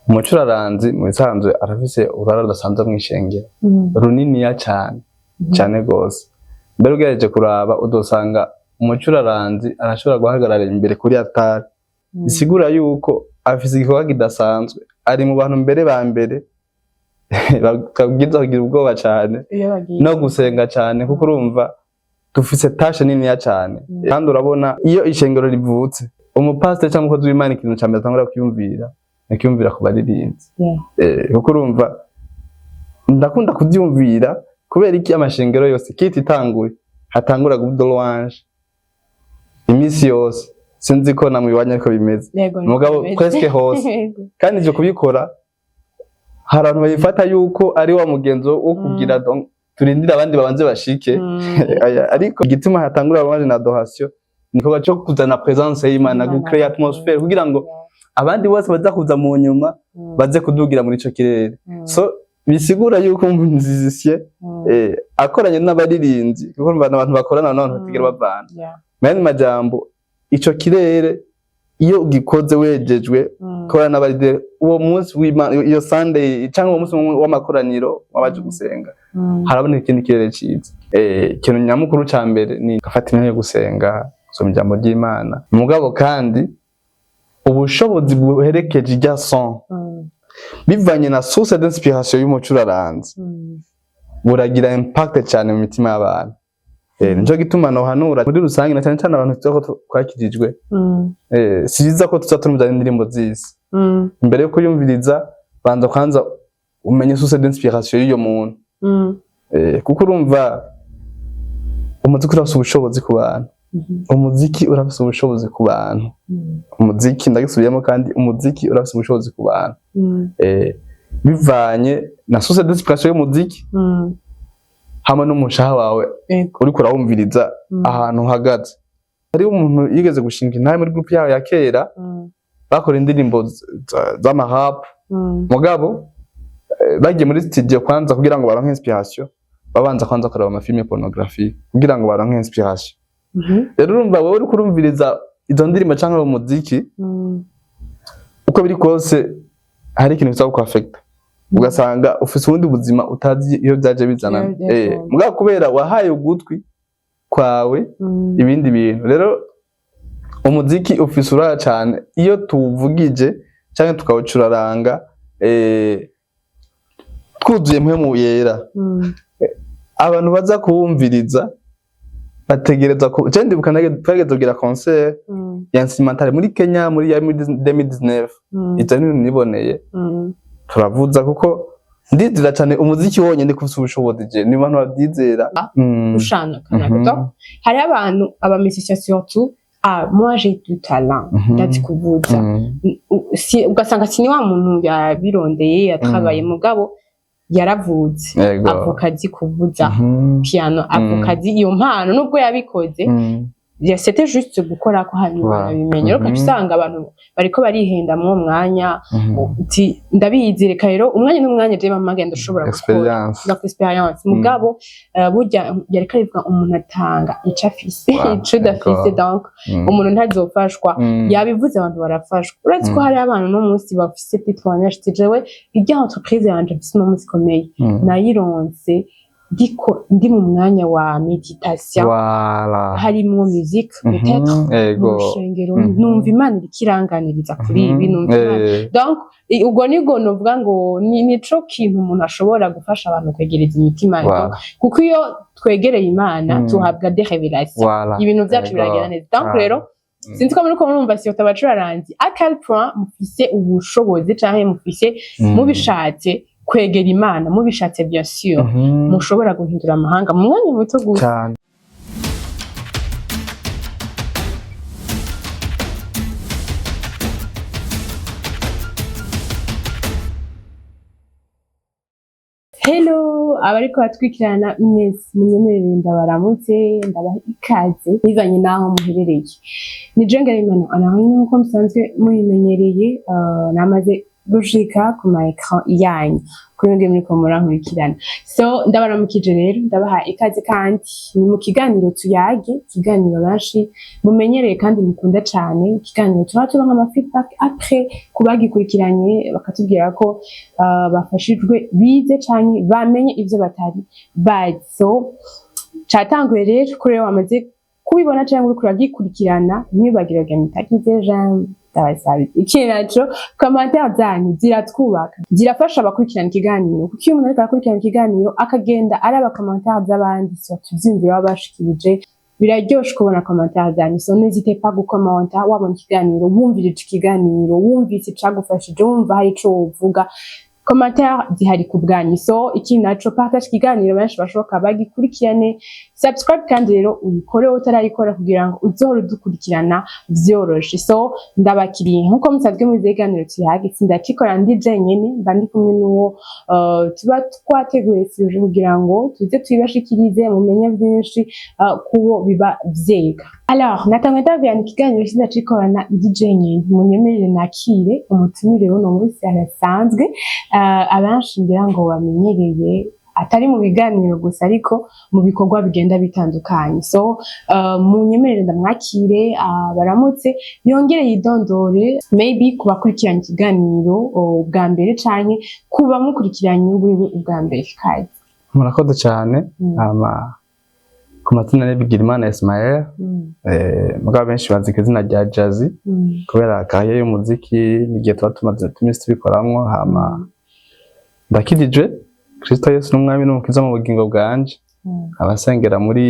Umucuraranzi mu bisanzwe arafise uruhara rudasanzwe mw'ishengero, runiniya cane, cane gose. Mbere ugerageje kuraba udosanga umucuraranzi arashobora guhagarara imbere kuri altari, bisigura yuko afise igikorwa kidasanzwe. Ari mu bantu mbere ba mbere babwirizwa kugira ubwoba cane iyo bagiye no gusenga cane, kuko urumva dufise tâche niniya cane. Kandi urabona iyo ishengero rivutse, umupasiteri canke umukozi w'Imana, ikintu ca mbere atangura kwiyumvira ni kwiyumvira ku baririmbyi. Kuko urumva ndakunda kuvyumvira kubera iki amashengero yose kiti itanguye hatangura groupe de louange imisi yose. Sinzi ko namwe iwanyu ariko bimeze. Yego, niko Mugabo bimeze. presque hose. Kandi ivyo kubikora, hari abantu babifata yuko ari wa mugenzo wo kugira donc turindire abandi babanze bashike. Aya, ariko igituma hatangura louange na adoration ni igikorwa co kuzana présence y'Imana, Imana. gucréer atmosphère kugira ngo abandi bose baza kuza mu nyuma baze kudugira muri ico kirere. So bisigura yuko umuzisye akoranye n'abaririmbyi, kuko urumva n'abantu bakorana n'abantu batigera bavana. Mu yandi majambo, ico kirere iyo ugikoze wejejwe korana n'abaririmbyi uwo munsi w'Imana, iyo Sunday cyangwa uwo munsi w'amakoraniro w'abaje gusenga, haraboneka ikindi kirere ciza. Ikintu nyamukuru ca mbere ni gufata imyanya yo gusenga, gusoma ijambo ry'Imana. Mugabo kandi ubushobozi buherekeje irya son, bivanye na source d'inspiration y'umucuraranzi, buragira impact cyane mu mitima y'abantu. Nico gituma nohanura muri rusange, na cyane cyane abantu tuzi ko twakijijwe, si vyiza ko tuza turumva indirimbo z'isi. Imbere yo kuyumviriza, banza kwanza umenye source d'inspiration y'uyo muntu. Kuko urumva umuziki urafise ubushobozi ku bantu. Umuziki urafise ubushobozi ku bantu. Umuziki, ndagisubiyemo kandi, umuziki urafise ubushobozi ku bantu. Bivanye na source d'inspiration y'umuziki hamwe n'umushaha wawe uriko urawumviriza, ahantu uhagaze. Hariho umuntu yigeze gushinga intahe muri groupe yaho ya kera, bakora indirimbo z'amarap. Mugabo bagiye muri studio kwanza kugira ngo baronke inspiration, babanza kwanza kureba amafilms pornographique kugira ngo baronke inspiration. Rero urumva wowe uriko urumviriza izo ndirimbo canke uwo muziki, uko biri kose hari ikintu kiza kuaffecta, ugasanga ufise ubundi buzima utazi iyo byaje bizana. Mugabo kubera wahaye ugutwi kwawe ibindi bintu. Rero umuziki ufise uruhara cane iyo tuwuvugije canke tukawucuraranga, twuzuye mpwemu yera. Abantu baza kuwumviriza bategereza ku je ndibuka twageze kugira concert ya instrumental muri Kenya muri ya 2019. Ivyo ni ibintu niboneye. Turavuza kuko ndizera cane umuziki wonyene ko ufise ubushobozi. Je ni abantu bavyizera. Ushana kana gato, hariho abantu, aba musiciens surtout: "Ah, moi j'ai du talent, ndazi kuvuza." Ugasanga si ni wa muntu yabirondeye yatravaillé, mugabo yaravutse avuka azi kuvuza piano, avuka azi iyo mpano. Nubwo yabikoze, ya c'était juste gukora ko hanyuma arabimenya. Rero ugaca usanga abantu bariko barihenda mw'uwo mwanya, uti ndabizi, reka rero umwanya n'umwanya je mama ngenda ushobora gukora. Experience. Donc experience. Mugabo burya yariko arivuga umuntu atanga ico afise, ico udafise. Donc umuntu ntazofashwa. Yabivuze, abantu barafashwa. Urazi ko hari abantu no munsi bafise témoignage ati jewe irya entreprise yanje mfise uno munsi ikomeye, nayironse ndiko ndi mu mwanya wa méditation, harimwo musique peut-être mu rushengero, numva Imana iriko iranganiriza kuri ibi, numva Imana. Donc ubwo nibwo novuga ngo ni nico kintu umuntu ashobora gufasha abantu kwegereza imitima. Donc, kuko iyo twegereye Imana, tuhabwa des révélations, ibintu vyacu biragenda neza. Donc rero sinzi ko muriko murumva, surtout abacuraranzi, à quel point mufise ubushobozi canke mufise, mubishatse, kwegera Imana, mubishatse bien sûr, mushobora guhindura amahanga mu mwanya muto gusa. Cane. Hello abariko batwikirana mwese, munyemerere ndabaramutse, ndabaha ikaze bivanye n'aho muherereye. Ni je Ngarimana Honorine, nk'uko musanzwe mubimenyereye. Namaze Gushika ku ma écran yanyu, kuri mwebwe muriko murankurikirana. So ndabaramukije rero, ndabaha ikaze kandi ni mu kiganiro Tuyage, ikiganiro benshi mumenyereye kandi mukunda cane, ikiganiro tuba turonka ama feedback après ku bagikurikiranye, bakatubwira ko bafashijwe, bize canke bamenye ivyo batari bazi. So catanguye rero, kuri wamaze kubibona canke uriko uragikurikirana, ntiwibagire mutagize j'aime, ndabasabye. Ikindi naco, commentaire zanyu ziratwubaka, zirafasha abakurikirana ikiganiro, kuko iyo umuntu ariko arakurikirana ikiganiro akagenda araba commentaire z'abandi, surtout ivyiyumviro baba bashikirije, biraryoshe kubona commentaire zanyu. So n'hésitez pas gukomenta wabona ikiganiro, wumvirije ikiganiro, wumvise icagufashije, wumva hari ico wovuga, commentaire zihari ku bwanyu. So ikindi naco, partage ikiganiro, benshi bashoboka bagikurikirane. Subscribe kandi rero uyikore utarayikora kugira ngo uzohore udukurikirana vyoroshe. So ndabakiriye nkuko musanzwe muzi, ikiganiro Tuyage sindakikora ndi jenyene, mba ndi kumwe n'uwo tuba twateguye sujet kugira ngo tuze tuyibashikirize, mumenye vyinshi kubo biba vyega. Alors natangwe ndababwira, ikiganiro sindacikorana ndi jenyene, munyemerere nakire umutumire w'uno munsi arasanzwe, abenshi ngira ngo bamenyereye, atari mu biganiro gusa ariko mu bikorwa bigenda bitandukanye. So munyemerere ndamwakire, baramutse, yongere yidondore, maybe ku bakurikiranye ikiganiro ubwa mbere canke ku bamukurikiranye wewe ubwa mbere. Kazi. Murakoze cyane. Hama ku mazina ni Bigirimana Ismael, mugabo benshi bazi ku izina rya Jazzy, kubera carrière y'umuziki n'igihe tuba tumaze iminsi tubikoramwo. Hama ndakijijwe, Kristo Yesu n'umwami n'umukiza mu bugingo bwanje. Abasengera muri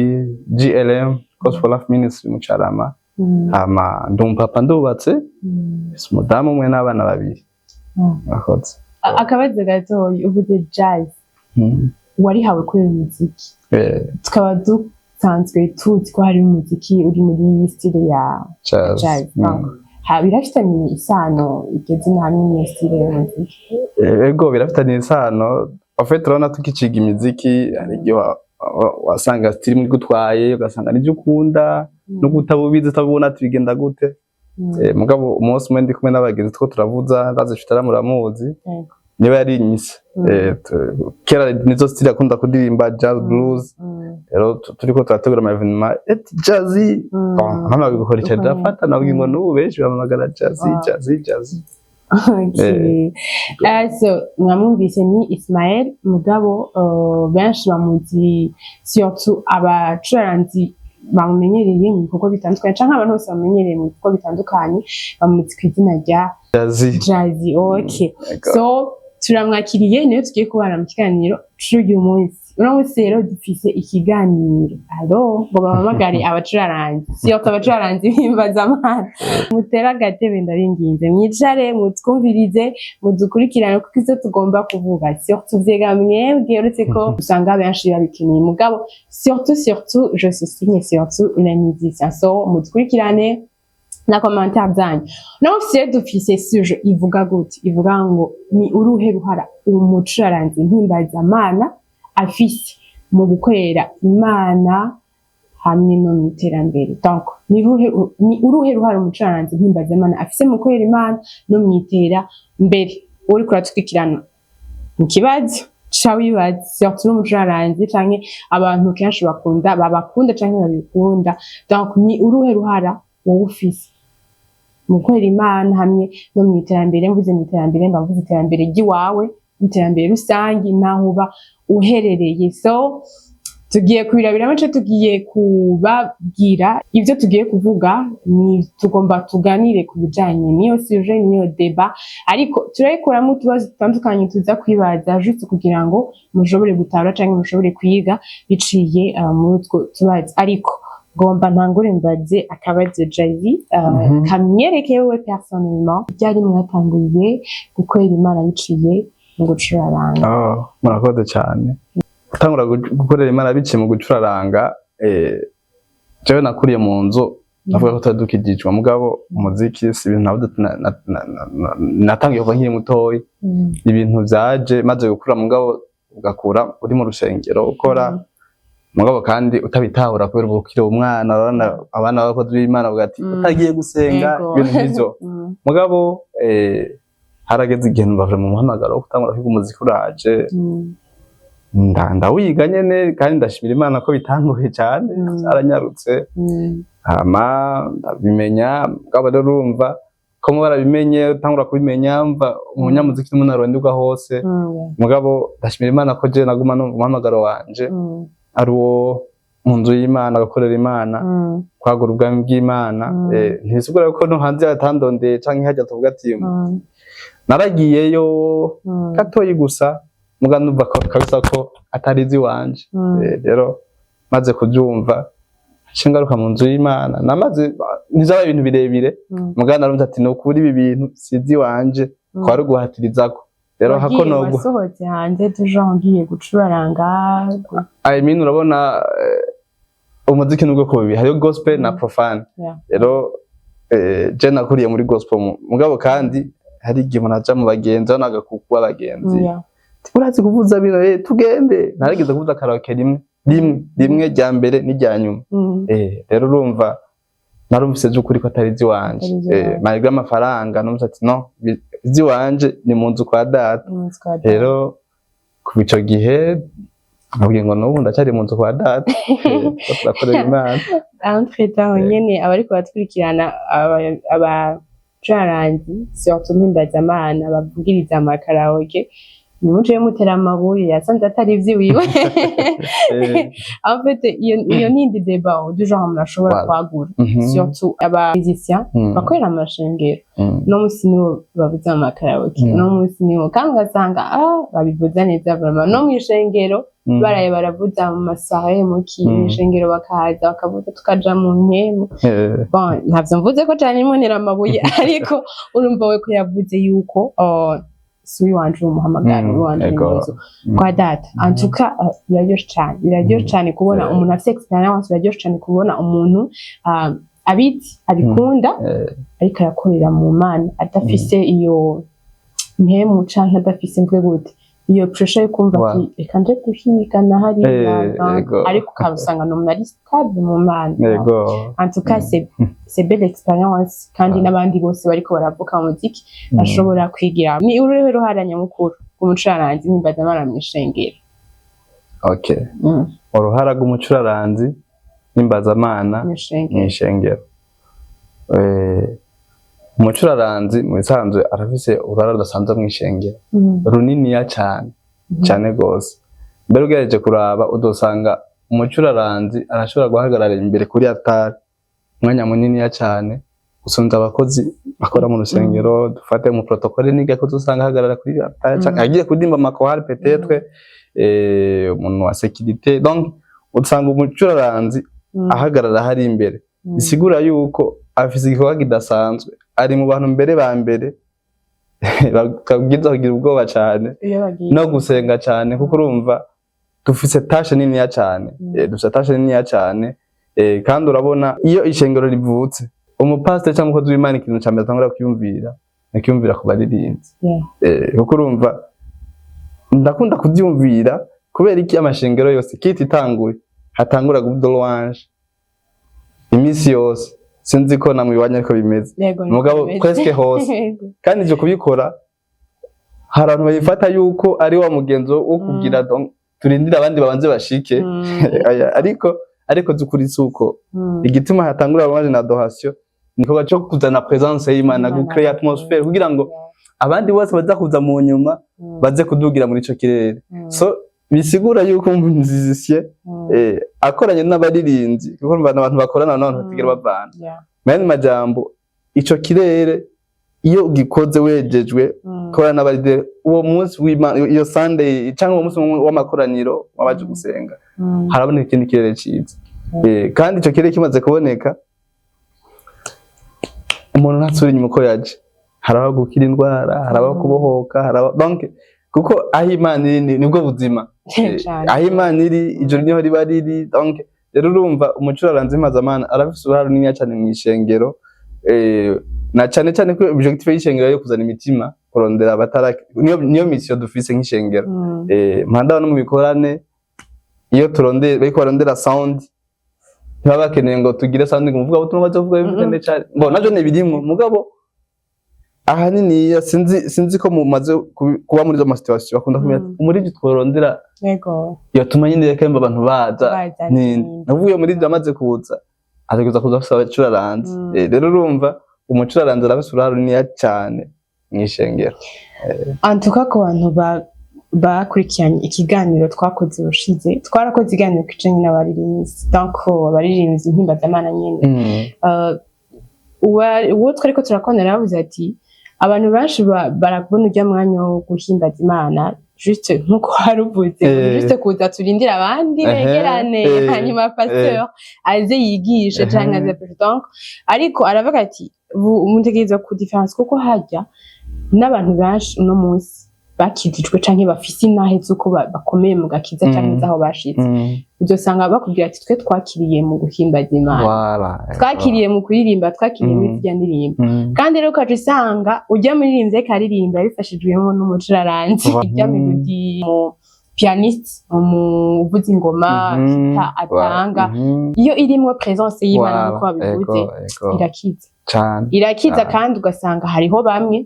GLM, Gospel Life Ministry, mu Carama. Hama ndi umupapa, ndubatse, mfise umudamu umwe n'abana babiri. Murakoze. Akabazo gatoyi, uvuze Jazz, warihawe kuri uyu muziki? Tukaba dusanzwe tuzi ko hari umuziki uri muri style ya jazz. Jazz. Birafitanye isano iryo zina hamwe n'iyo style y'umuziki? Ego, birafitanye isano. En fait, urabona tukiciga imiziki, hari igihe wasanga style imwe igutwaye, ugasanga nivyo ukunda nubwo utabubizi, utabubona ati bigenda gute. Mugabo umunsi umwe ndi kumwe n'abagenzi two turavuza, ndazi Fitara muramuzi, niba yari inyise. Kera nizo style akunda kuririmba, jazz, blues. Rero turiko turategura ama événement, eti Jazzy. Bon, mpamagaye gukora icyo, ndafata nabwiye ngo n'ubu benshi bampamagara Jazzy. Jazzy, Jazzy. Okay. So mwamwumvise, ni Ismael, mugabo benshi bamuzi, surtout abacuranzi bamumenyereye mu bikorwa bitandukanye canke abantu bose bamumenyereye mu bikorwa bitandukanye, bamuzi ku izina rya Jazzy. Jazzy. Okay. Ego. So turamwakiriye, niyo tugiye kubana mu kiganiro c'uyu munsi. Uno munsi rero dufise ikiganiro, alo ngo bahamagare abacuraranzi, surtout abacuraranzi b'impimbaza-mana. Mutere agatebe, ndabinginze, mwicare, mutwumvirize, mudukurikirane, kuko ivyo tugomba kuvuga surtout vyega mwebwe, uretse ko usanga benshi babikeneye, mugabo surtout, surtout, je souligne, surtout les musiciens. So mudukurikirane na commentaire zanyu. Uno munsi rero dufise sujet ivuga gute? Ivuga ngo ni uruhe ruhara umucuraranzi mpimbazamana afise mu gukorera Imana hamwe no mu iterambere. Donc ni uruhe ruhara umucuraranzi mpimbazamana afise mu gukorera Imana no mu iterambere? Uriko uradukurikirana mu kibazo ca wibaza, surtout n'umucuraranzi canke abantu kenshi bakunda, babakunda canke babikunda. Donc ni uruhe ruhara wowe ufise mu gukorera Imana hamwe no mu iterambere? Mvuze mu iterambere, mba mvuze iterambere ry'iwawe, iterambere rusangi naho uba uherereye. So tugiye kubirabiramo ico tugiye kubabwira. Ivyo tugiye kuvuga ni tugomba tuganire ku bijanye n'iyo sujet, n'iyo débat, ariko turayikuramo utubazo dutandukanye tuza kwibaza, juste kugira ngo mushobore gutahura canke mushobore kwiga biciye muri utwo tubazo. Ariko ngomba ntangure mbaze akabazo Jazzy, kamwerekeye wewe personnellement: ryari mwatanguriye gukorera Imana biciye mu gucuraranga? Oh, murakoze cyane. Gutangura gukorera Imana biciye mu gucuraranga, jewe nakuriye mu nzu navuga ko tutari dukijijwe, mugabo umuziki si ibintu navuze ati natangiye kuva nkiri mutoyi. Ibintu vyaje maze gukura, mugabo ugakura uri mu rusengero ukora, mugabo kandi utabitahura kubera uba ukiri umwana. Urabona abana b'abakozi b'Imana bavuga ati utagiye gusenga, ibintu nk'ivyo. Mugabo Harageze igihe numva mu muhamagaro wo gutangura kwiga umuziki uraje. Ndawiga nyene, kandi ndashimira Imana ko bitangoye cyane, aranyarutse. Hama ndabimenya. Mugabo rero urumva ko muba barabimenye, utangura kubimenya, mva umunyamuziki n'umuntu aronderwa hose. Mugabo ndashimira Imana ko je naguma numva umuhamagaro wanje ari uwo mu nzu y'Imana, gukorera Imana, kwagura ubwami bw'Imana. Ntibisigura ko no hanze yatandondeye canke hajya tuvuga ati naragiyeyo gatoyi gusa, muga numva ko kabisa ko atari iziwanje. Rero maze kubyumva, nca ngaruka mu nzu y'Imana. Namaze, ntivyaba ibintu birebire, muga narumva ati ni ukuri ibi bintu si iziwanje, kwari uguhatirizako. Rero hako Wagiye nogwa wasohotse hanze tuja ugiye gucuraranga? I mean, urabona, umuziki n'ubwoko bubiri, hariho gospel na profane. Rero je nakuriye muri gospel, mugabo kandi hari igihe umuntu aja mu bagenzi, urabona agakuku w'abagenzi. Urazi kuvuza bino, tugende. Narigeze kuvuza karaoke rimwe rimwe rimwe, rya mbere n'irya nyuma. Rero urumva narumvise by'ukuri ko atari iziwanje. Atari iziwawe. Malgré amafaranga, numvise ati no, iziwanje ni mu nzu kwa data. Rero kuva ico gihe nkabwiye ngo n'ubu ndacyari mu nzu kwa data. Ko turakorera Imana. Entre-temps nyene abariko baratwirikirana, abacuranzi surtout mpimbazamana bavugiriza amakaraoke, nimuje mutera amabuye, yasanze atari ivy'iwiwe. En fait, iyo ni indi débat du genre umuntu ashobora kwagura, surtout aba musiciens bakorera amashengero. No musi nibo bavuza amakaraoke, no musi nibo, kandi ugasanga babivuza neza vraiment no mw'ishengero. Baraye baravuza mu masoirée muki mw'ishengero, bakaza bakavuza, tukaja mu mpemu. Bon, ntavyo mvuze ko cane imonera amabuye, ariko urumva we ko yavuze yuko si uwanje uwo muhamagaro, uwanje ni mu nzu kwa data. En tout cas, biraryoshe cane, biraryoshe cane kubona umuntu afite expérience, biraryoshe cane kubona umuntu abizi, abikunda, ariko arakorera mu Mana adafise iyo mpemu canke adafise, mvuge gute, iyo pressure yo kumva ati reka nje guhiga na hariya. Donc, ariko ukabusanga ni umuntu ari stable mu Mana. En tout cas, c'est belle expérience, kandi n'abandi bose bariko baravuka mu muziki bashobora kwigira. Ni uruhe ruhara nyamukuru rw'umucuraranzi mpimbazamana mw'ishengero? Okay, uruhara rw'umucuraranzi n'imbazamana mw'ishengero. Mw'ishengero. Umucuraranzi mu bisanzwe arafise uruhara rudasanzwe mw'ishengero, runiniya cane, cane gose mbere. Ugerageje kuraba, udosanga umucuraranzi arashobora guhagarara imbere kuri altari umwanya muniniya cane gusumvya abakozi bakora mu rusengero. Dufate mu protocole, niga ko usanga ahagarara kuri altari canke agiye kuririmba amakorali, peut-être umuntu wa sécurité. Donc usanga umucuraranzi ahagarara hari imbere, bisigura yuko afise igikorwa kidasanzwe, ari mu bantu mbere ba mbere babwirizwa kugira ubwoba cane iyo bagiye no gusenga cane, kuko urumva dufise tâche niniya cane. Dufise tâche niniya cane. Kandi urabona iyo ishengero rivutse, umupasiteri cyangwa umukozi w'Imana, ikintu ca mbere atangura kwiyumvira ni kwiyumvira ku baririmbyi. Kuko urumva ndakunda kuvyumvira, kubera iki amashengero yose kiti itanguye hatangura groupe de louange iminsi yose? Sinzi ko namwe iwanyu ariko bimeze. Yego, niko Mugabo bimeze. presque hose. Kandi ivyo kubikora, hari abantu babifata yuko ari wa mugenzo wo kugira donc turindire abandi babanze bashike. Aya, ariko zukuri suko. Igituma hatangura louange na adoration ni igikorwa cyo kuzana présence y'Imana, Imana. gucreate atmosphère kugira ngo abandi bose baza kuza mu nyuma baze kudugira muri ico kirere. So bisigura yuko umuzisye akoranye n'abaririmbyi, kuko urumva abantu bakorana n'abantu batigera bavana. Mu yandi majambo, ico kirere iyo ugikoze wejejwe, korana n'abaririmbyi uwo munsi w'Imana, iyo Sunday cyangwa uwo munsi w'amakoraniro w'abaje gusenga, haraboneka ikindi kirere ciza. Kandi ico kirere kimaze kuboneka, umuntu ntasubira inyuma uko yaje. Harabaho gukira indwara, harabaho kubohoka, harabaho, donc kuko aho Imana iri nibwo buzima. Cane. Aho Imana iri, ijuru niho riba riri. Donc rero urumva umucuraranzi mpuzamahanga arafise uruhare runini cyane mw'ishengero, na cane cane ko objectif y'ishengero yo kuzana imitima, kurondera abatara, niyo mission dufise nk'ishengero. Mpanda no mu bikorane, iyo turondeye, bariko barondera sound, ntibaba bakeneye ngo tugire sound ngo umuvuga butumwa bazovuga bivugane cane bo, navyo ni birimwo, mugabo Ahanini sinzi ko mumaze kuba muri izo ma situation, bakunda kumenya umuririmbyi tworondera yotuma nyine reka yumva abantu baza Baza. Ninde? Ninde? Navuye muri ibyo, amaze kuza ategereza kuza afise abacuraranzi. Rero urumva umucuraranzi arafise uruhare runiniya cane mw'ishengero. En tout cas, ku bantu bakurikiranye ikiganiro twakoze ubushize, twarakoze ikiganiro kijanye n'abaririmbyi, donc abaririmbyi mpimbazamana nyene. Uwo twariko turakora yaravuze ati abantu benshi barabona urya mwanya wo guhimbaza Imana juste nkuko waruvuze, juste kuza turindire abandi begerane, hanyuma pasteur aze yigishe canke aze prêche. Donc ariko aravuga ati mutegerezwa ku différence, kuko harya n'abantu benshi uno munsi bakijijwe canke bafise intahe z'uko bakomeye mu gakiza canke z'aho bashitse, uzosanga bakubwira ati twe twakiriye mu guhimbaza Imana, twakiriye mu kuririmba, twakiriye muri zirya ndirimbo. Kandi rero ukaca usanga ujya muririmbyi ariko aririmba yabifashijwemo n'umucuraranzi, ijya mélodie, mu pianiste, umuvuza ingoma, guitar atanga, iyo irimwo présence y'Imana, nk'uko babivuze, irakiza. Cane. Irakiza. Kandi ugasanga hariho bamwe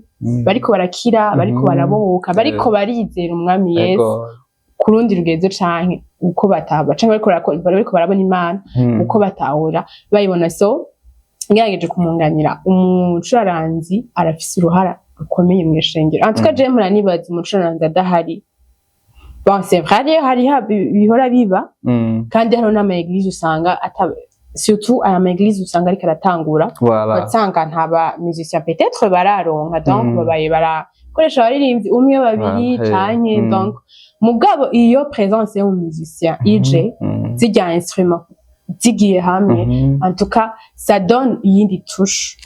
bariko barakira, bariko barabohoka, bariko barizera Umwami Yesu ku rundi rugezo canke uko batahura, canke bariko barabona Imana uko batahura bayibona. So ngerageje kumunganira, umucuraranzi arafise uruhara rukomeye mu ishengero. En tout cas, jewe mpora nibaza umucuraranzi adahari. Bon, c'est vrai, hariho bihora biba, kandi hariho n'ama église usanga ata, surtout aya ma église usanga ariko aratangura, ugasanga nta ba musicien peut-être bararonka, donc babaye barakoresha abaririmbyi umwe, babiri canke donc mugabo iyo présence y'umu musicien ije, zirya instrument zigiye hamwe, en tout cas ça donne iyindi touche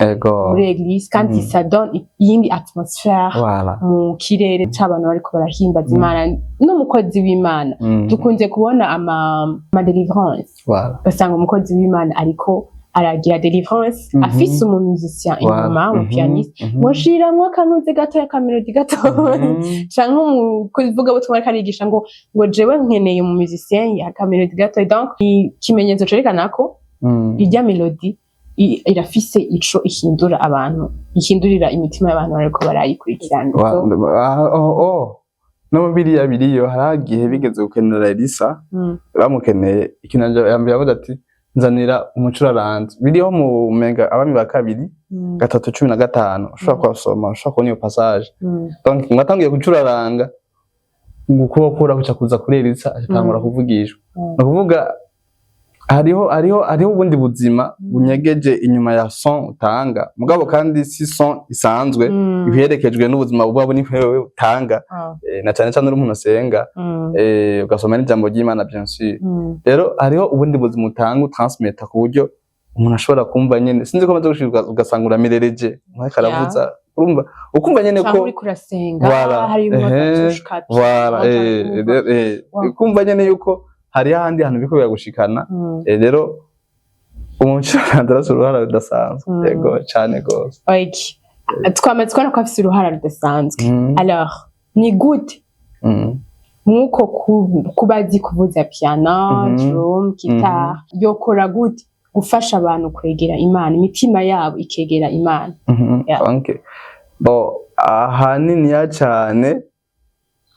muri église, kandi ça donne iyindi atmosphère mu kirere c'abantu bariko barahimbaza Imana n'umukozi w'Imana. Dukunze kubona ama délivrance, ugasanga umukozi w'Imana ariko aragira délivrance afise umu musicien inyuma, umu pianiste, ngo shiramwo akanuze gatoya, aka mélodie gatoya, canke umuvugabutumwa ariko arigisha ngo jewe nkeneye umu musicien aka mélodie gatoya. Donc ikimenyetso cerekana ko irya mélodie irafise ico ihindura abantu, ihindurira imitima y'abantu bariko barayikurikirana. So, Oh. No mu biriya biriyo hari igihe bigeze gukenera Elisa, bamukeneye ikintu yambere yavuze ati nzanira umucuraranzi. Biriho mu menga Abami ba Kabiri 3:15, ushobora kuhasoma, ushobora kubona iyo passage. Donc ngo atangiye gucuraranga, ngo ukuboko kura kuca kuza kuri Elisa, atangura kuvugishwa. Ni ukuvuga hariho ubundi buzima bunyegeje inyuma ya son utanga, mugabo kandi si son isanzwe, iherekejwe n'ubuzima buba buri wewe utanga, na cyane cyane uri umuntu asenga, ugasoma n'ijambo ry'Imana, bien sûr. Rero hariho ubundi buzima utanga, utransmeta ku buryo umuntu ashobora kumva nyene, sinzi ko amaze gushika ugasanga uramerereje nkariko aravuza, urumva ukumva nyene ko Canke uriko urasenga, harimo agatushu ka Voilà, piano, ukumva nyene yuko hari ahandi hantu biriko biragushikana. Rero umucuraranzi arafise uruhara rudasanzwe. Yego cane gose. Ok, twamaze kubona ko afise uruhara rudasanzwe. Alors ni gute nk'uko kuba azi kuvuza piano, drum, guitare, yokora gute gufasha abantu kwegera Imana, imitima yabo ikegera Imana? Yeah. Okay. Bon, ahaniniya cane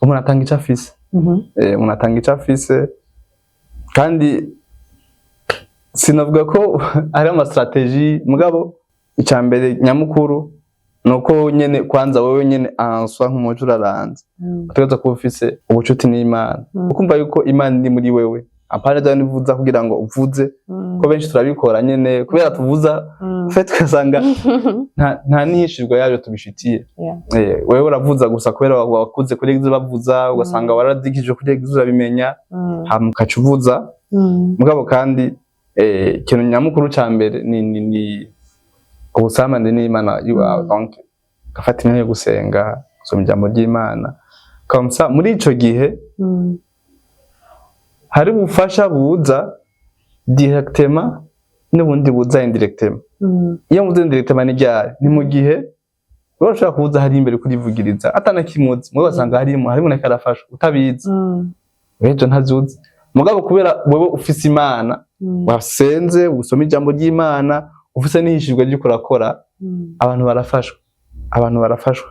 umuntu atanga ico afise. Umuntu atanga ico afise, kandi sinavuga ko ari ama stratégie, mugabo icya mbere nyamukuru ni uko nyene kwanza wewe nyene answa nk'umucuraranzi utegerezwa kuba ufise ubucuti n'Imana, ukumva yuko Imana iri muri wewe, apana vya nivuza kugira ngo uvuze, ko benshi turabikora nyene kubera tuvuza, fait ugasanga nta nihishirwa yayo tubifitiye. Wewe uravuza gusa kubera wakuze kuri église bavuza, ugasanga warazikije kuri église, urabimenya, hama ukaca uvuza. Mugabo kandi ikintu nyamukuru ca mbere ni ubusabane n'Imana iwawe. Donc ugafata imyanya yo gusenga, gusoma ijambo ry'Imana, comme ça muri ico gihe hari ubufasha buza directement n'ubundi buza indirectement. Iyo mvuze indirectement, ni ryari? Ni mu gihe wowe ushobora kubuza hari imbere kurivugiriza atanakimuzi, mugabo ugasanga harimo umuntu ariko arafashwa utabizi, ejo ntazuzi, mugabo kubera wewe ufise Imana, wasenze, usoma ijambo ry'Imana, ufise n'ihishirwa ry'uko urakora, abantu barafashwa. Abantu barafashwa.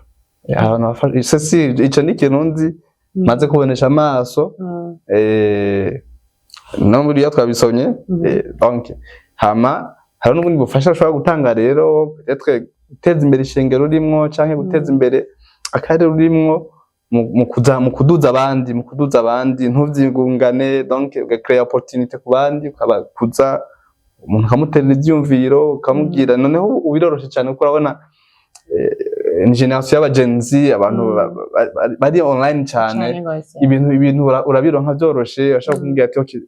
Abantu barafashwa. Ceci, ico ni ikintu nzi maze kubonesha amaso. No muri iyo twabisomye. Donc hama hari n'ubundi bufasha ushobora gutanga rero, peut-être guteza imbere ishengero urimwo canke guteza imbere akarere urimwo mu kuduza abandi, ntuvyigungane. Donc ugacréa opportunité ku bandi, ukabakuza umuntu, ukamuterera ivyiyumviro, ukamubwira. Noneho ubu biroroshe cyane kuko urabona ni génération y'aba Gen Z, abantu bari online cyane. Cane gose. Ibintu urabironka byoroshe. Urashobora kumubwira ati: "Okay,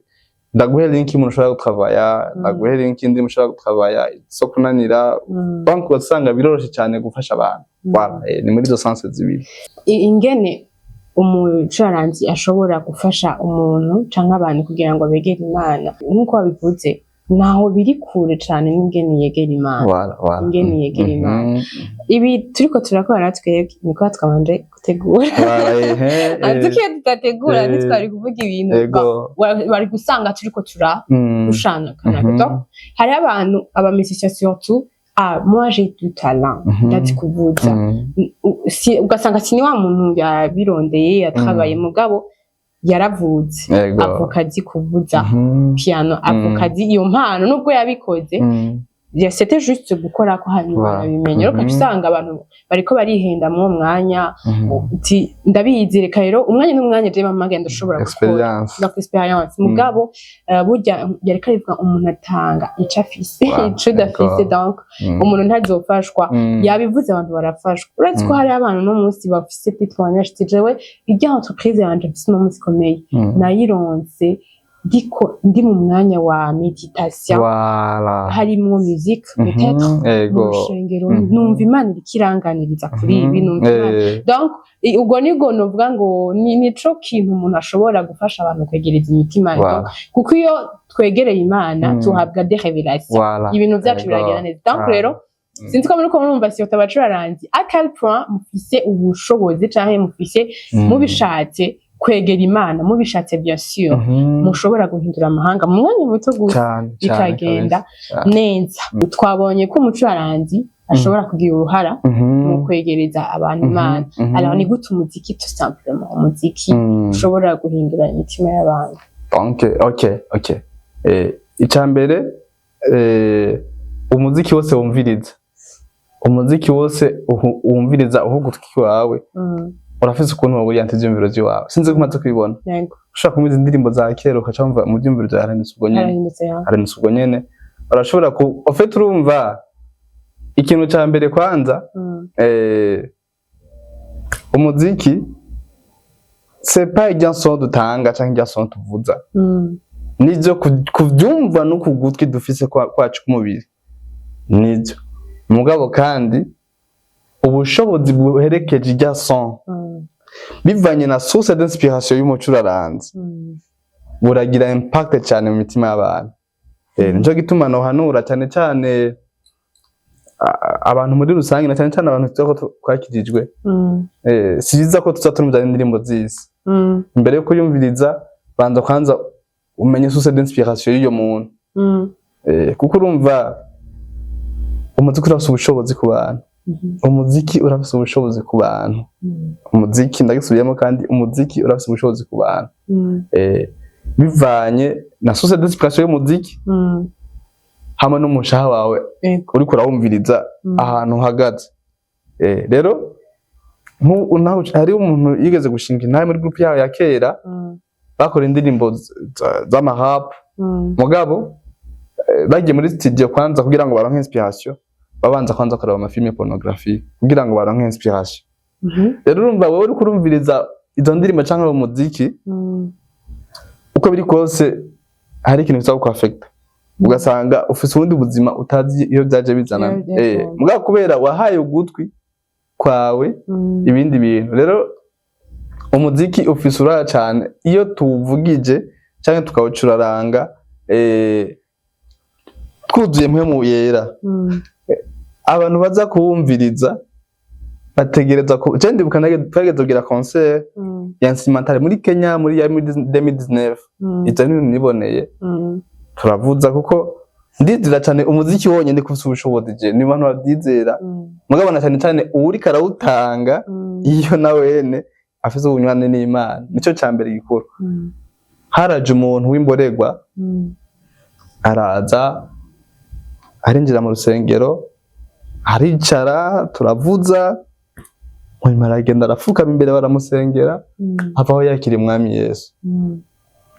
ndaguhe link y'umuntu ushobora gutravaya, ndaguhe link y'indi mushobora gutravaya so kunanira." Donc ugasanga biroroshe cyane gufasha abantu. Voilà, ni muri izo sens zibiri. Ingene umucuraranzi ashobora gufasha umuntu canke abantu kugira ngo begere Imana, nk'uko wabivuze, ntaho biri kure cane n'ingene yegera Imana. Voilà. Ingene yegera Imana. Ibi turiko turakora natwe niko twabanje gutegura. Voilà, ehe, Ariko iyo tudategura ntitwari kuvuga ibintu bari gusanga turiko turarushana kanaka. Donc hariho abantu, aba musiciens surtout: "Ah, moi j'ai du talent, ndazi kuvuza." Ugasanga si ni wa muntu yabirondeye, yatrabaye, mugabo yaravutse avuka azi kuvuza piano, avuka azi iyo mpano, nubwo yabikoze ya c'était juste gukora ko hanyuma arabimenya. Rero ukaca usanga abantu bariko barihenda muri uwo mwanya, uti: "Ndabizi, reka rero umwanya n'umwanya je mama ngenda ushobora gukora." Experience. Donc experience, mugabo burya yariko arivuga umuntu atanga ico afise, ico udafise. Donc umuntu ntazofashwa. Yabivuze, abantu barafashwa. Urazi ko hari abantu no munsi bafise témoignage ati: "Jewe irya entreprise yanje mfise uno munsi ikomeye, nayironse ndiko ndi mu mwanya wa méditation, harimwo musique peut-être mu rushengero, numva Imana iriko iranganiriza kuri ibi, numva Imana." Donc ubwo nibwo novuga ngo ni nico kintu umuntu ashobora gufasha abantu kwegereza imitima. Donc, kuko iyo twegereye Imana tuhabwa des révélations, ibintu vyacu biragenda neza. Donc rero sinzi ko muriko murumva, surtout abacuraranzi, à quel point mufise ubushobozi canke mufise, mubishatse, kwegera Imana, mubishatse bien sûr, mushobora guhindura amahanga mu mwanya muto gusa, Cane cane. bikagenda Kabisa. Cane. neza. Twabonye ko umucuraranzi ashobora kugira uruhara mu kwegereza abantu Imana. Alors ni gute umuziki, tout simplement umuziki, ushobora guhindura imitima y'abantu? Ok. Icya mbere, umuziki wose wumviriza, umuziki wose wumviriza uha ugutwi kwawe, urafise ukuntu worienta ivyiyumviro vyiwawe. Sinzi ko umaze kubibona. Yego. Ushobora kumva indirimbo za kera, ukaca wumva mu vyiyumviro vyawe harahindutse ubwo nyene. Harahindutse ya. Harahindutse ubwo nyene. Urashobora ku en fait, urumva, ikintu ca mbere kwanza, umuziki c'est pas irya son dutanga canke irya son tuvuza, nivyo kuvyumva no ku gutwi dufise kwacu k'umubiri nivyo, mugabo kandi ubushobozi buherekeje irya son, bivanye na source d'inspiration y'umucuraranzi, buragira impact cyane mu mitima y'abantu. Nico gituma nohanura cyane cyane abantu muri rusange, na cyane cyane abantu tuzi ko twakirijwe, si byiza ko tuza turumva indirimbo z'isi. Imbere yo kuyumviriza, banza kwanza umenye source d'inspiration y'uyo muntu. Kuko urumva umuziki urafise ubushobozi ku bantu. Umuziki urafise ubushobozi ku bantu. Umuziki, ndagisubiyemo kandi, umuziki urafise ubushobozi ku bantu, bivanye na source d'inspiration y'umuziki hamwe n'umushaha wawe uriko urawumviriza, ahantu uhagaze. Rero hariho umuntu yigeze gushinga intahe muri groupe yaho ya kera, bakora indirimbo z'ama rap, mugabo bagiye muri studio kwanza kugira ngo baronke inspiration, babanza kwanza kuraba ama films pornographiques kugira ngo baronke inspiration. Rero urumva wowe uriko urumviriza izo ndirimbo canke uwo muziki, uko biri kose hari ikintu kiza kukwafekta, ugasanga ufise ubundi buzima utazi iyo byaje bizanana. Mugabo kubera wahaye ugutwi kwawe ibindi bintu. Rero umuziki ufise uruhara cane iyo tuwuvugije canke tukawucuraranga twuzuye Mpwemu Yera. Abantu baza kuwumviriza bategereza ku je ndibuka twageze kugira concert ya instrumental muri Kenya muri ya 2019. Ivyo ni ibintu niboneye. Turavuza kuko Ndizera cyane umuziki wonyene ko ufise ubushobozi. Je ni abantu bavyizera, mugabo na cyane cyane uwuriko arawutanga, iyo na wene afise ubunywani n'Imana, nico ca mbere gikuru. Haraje umuntu w'imborerwa, araza arinjira mu rusengero, aricara, turavuza, hanyuma aragenda arapfukama imbere, baramusengera, avaho yakira Umwami Yesu.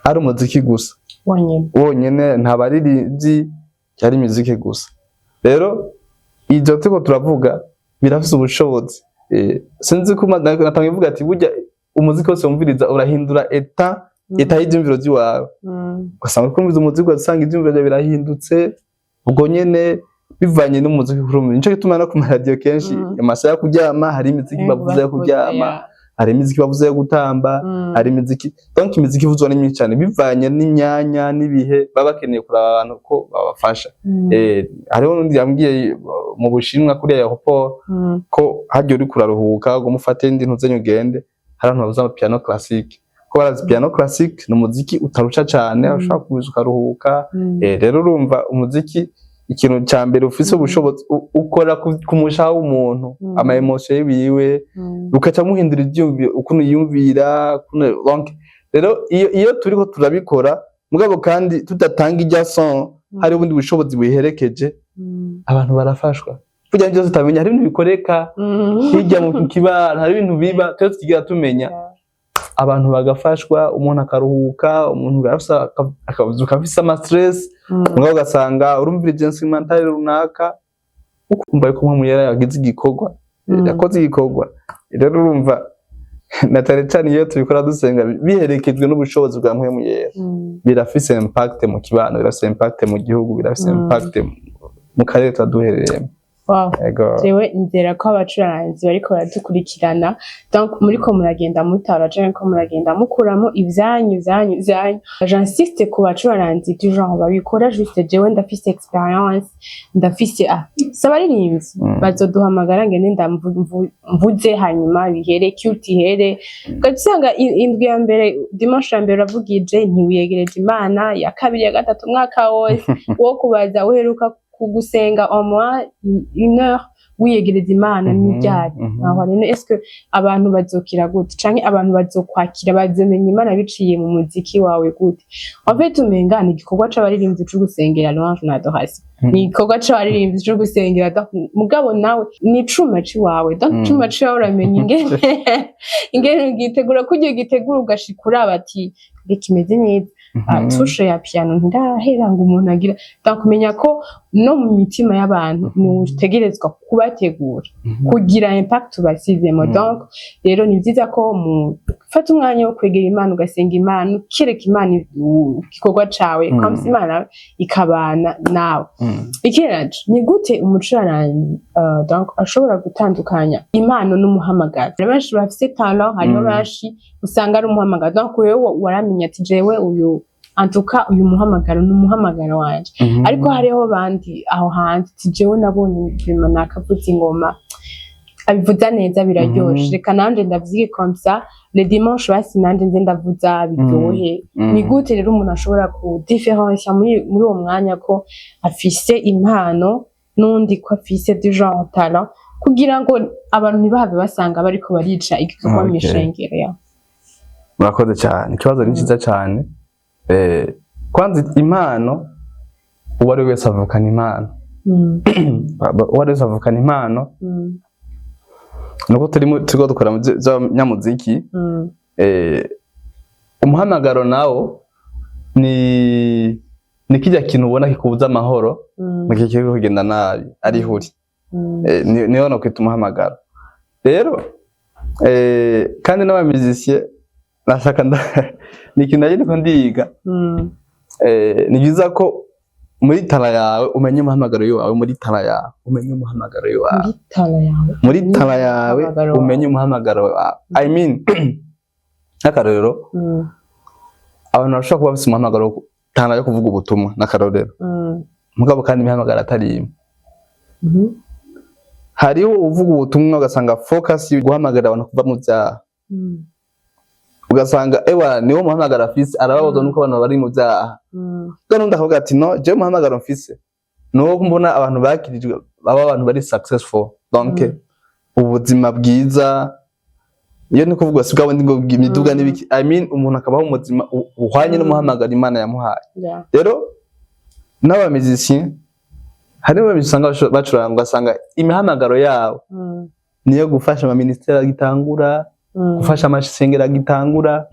Ari umuziki gusa. Wonyene. Wonyene, nta baririmbyi, yari imiziki gusa. Rero ivyo turiko turavuga birafise ubushobozi. Sinzi ko natanga ivuga ati burya umuziki wose wumviriza urahindura état y'ivyumviro vyiwawe. Ugasanga uriko urumviriza umuziki, ugasanga ivyumviro vyawe birahindutse ubwo nyene, bivanye n'umuziki urumva. Nico gituma no ku maradiyo kenshi, amasaha yo kuryama, hari imiziki bavuza yo kuryama, hari imiziki bavuza yo gutamba, hari imiziki, donc imiziki ivuzwa ni myinshi cyane, bivanye n'imyanya n'ibihe baba bakeneye kuraba abantu ko babafasha. Hariho n'undi yambwiye mu Bushinwa kuri aéroport ko harya uriko uraruhuka ngo mufate indi ntuzenye ugende, hari abantu bavuza piano classique, ko barazi piano classique ni umuziki utarusha cane, ushobora kuza ukaruhuka. Rero urumva umuziki, ikintu ca mbere ufise ubushobozi, ukora ku mushaha w'umuntu, ama émotions yiwe, ukaca muhindura ivyiyumviro, ukuntu yiyumvira, donc rero iyo turiko turabikora, mugabo kandi tudatanga irya son, hari ubundi bushobozi buyiherekeje, abantu barafashwa. Burya byose utamenya, hari ibintu bikoreka hirya mu kibano, hari ibintu biba twese tutigera tumenya, abantu bagafashwa, umuntu akaruhuka. Umuntu akavyuka afise ama stress, mugabo ugasanga urumvirije instrumental runaka, ukumva yuko Mpwemu Yera yagize igikorwa, yakoze igikorwa. Rero urumva, na cane cane iyo tubikora dusenga, biherekejwe n'ubushobozi bwa Mpwemu Yera, birafise impact mu kibano, birafise impact mu gihugu, birafise impact mu karere tuba duherereyemo. Ego. Jewe nizera ko abacuranzi bariko baradukurikirana, donc muriko muragenda mutara canke ko muragenda mukuramo ivyanyu vyanyu vyanyu. J'insiste ku bacuranzi du genre babikora juste jewe ndafise expérience, ndafise, si abaririmbyi, bazoduhamagara ngende mvuze, hanyuma bihere, culte ihere, ugaca usanga indwi ya mbere, dimanche ya mbere uravugije, ntiwiyegereje Imana, ya kabiri, ya gatatu, umwaka wose wo kubaza uheruka kugusenga au moins une heure wiyegereza Imana n'iryari? Aho rero, est-ce que abantu bazokira gute, canke abantu bazokwakira, bazomenya Imana biciye mu muziki wawe gute? En fait umenga ni igikorwa c'abaririmbyi co gusengera louange na adoration, ni igikorwa c'abaririmbyi co gusengera. Donc mugabo nawe ni icuma ciwawe, donc icuma ciwawe uramenya ingene ugitegura, kurya ugitegura ugashika uraba ati reka imeze neza. Touche ya piano ntirahera ngo umuntu agira, donc menya ko no mu mitima y'abantu ni utegerezwa kubategura kugira impact ubasizemo. Donc rero ni vyiza ko mufata umwanya wo kwegera Imana, ugasenga Imana, ukereka Imana igikorwa cawe, comme ça Imana ikabana nawe. Ikindi, ni gute umucuranzi donc ashobora gutandukanya impano n'umuhamagaro? Hari benshi bafise talent, hariho benshi usanga ari umuhamagaro. Donc wewe waramenya ati jewe uyu, en tout cas uyu muhamagaro ni umuhamagaro wanje, ariko hariho bandi aho hanze ati jewe nabonye vraiment nakavuza ingoma, abivuza neza, biraryoshe, reka nanje ndavyige, comme ça le dimanche basi nanje nze ndavuza biryohe. Ni gute rero umuntu ashobora ku différencier muri uwo mwanya ko afise impano n'undi ko afise du genre talent, kugira ngo abantu ntibahave basanga bariko barica igikorwa mw'ishengero ya? Murakoze cyane, ikibazo ni cyiza cyane. Kwanza impano, uwo ari we wese avukana impano. Uwo ari we wese avukana impano. Nuko turiko dukora mu vy'abanyamuziki. Umuhamagaro nawo ni kirya kintu ubona kikubuza amahoro mu gihe kiriko kugenda nabi ari huri. Niyo nokwita umuhamagaro. Rero kandi n'aba musiciens nashaka ni ikintu nari ndiko ndiga. Ni byiza ko muri talent yawe umenye umuhamagaro wawe, muri talent yawe umenye umuhamagaro wawe. Muri talent yawe. Muri talent yawe. Umuhamagaro wawe. Umenye umuhamagaro wawe. I mean, nk'akarorero, abantu bashobora kuba bafise umuhamagaro talent yo kuvuga ubutumwa, n'akarorero, mugabo kandi imihamagaro atari imwe. Hariho uvuga ubutumwa, ugasanga focus yo guhamagarira abantu kuva mu vyaha, ugasanga ewa niwo muhamagaro afise, arababazwa nuko abantu bari mu vyaha. Ubwo n'undi akavuga ati no, jewe umuhamagaro mfise Nuwo mbona abantu bakirijwe baba abantu bari successful, donc ubuzima bwiza. Iyo ni kuvuga si bwa bundi ngo imiduga n'ibiki, I mean umuntu akabaho ubuzima buhwanye n'umuhamagaro Imana yamuhaye. Rero n'aba musiciens, harimo aba usanga bacuranga, ugasanga imihamagaro yabo niyo gufasha ama ministères agitangura, gufasha amasengero agitangura,